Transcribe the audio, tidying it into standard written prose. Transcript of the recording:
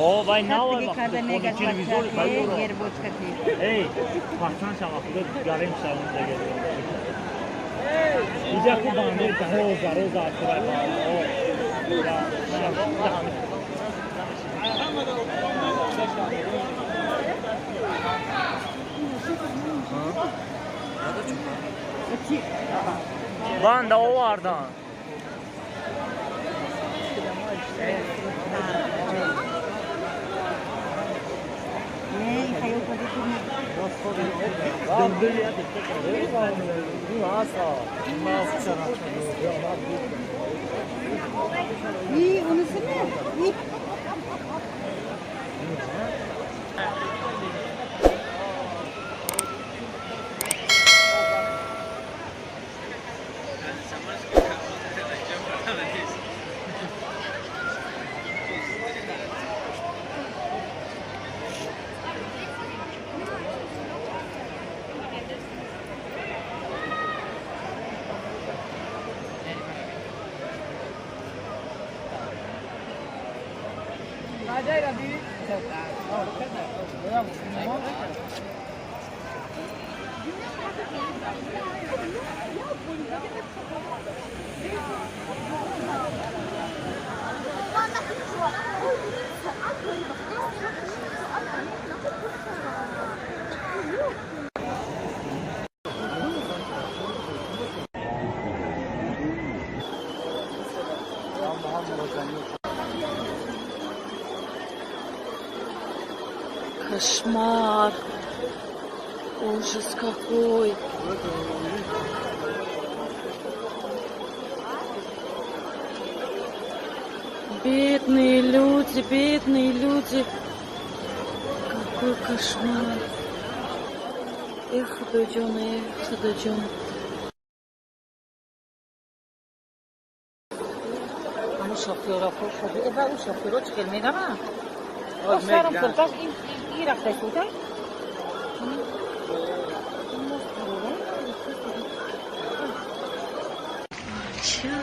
О, вай Диге карда мегашт бача, гербочка ти. Эй, пасан шава, худо гарем шава диге. Иҷа ку банде роза, роза акурай. О. Банда овардан. İyi, unisi mi? İyi. Кошмар! Ужас какой! Бедные люди, бедные люди! Какой кошмар! Эх, Худоҷон, эх, Худоҷон! Ҳамун шофёра ва ӯ шофёро чӣ хел мераванд? Сарам курташ ин рафта истода. Ча?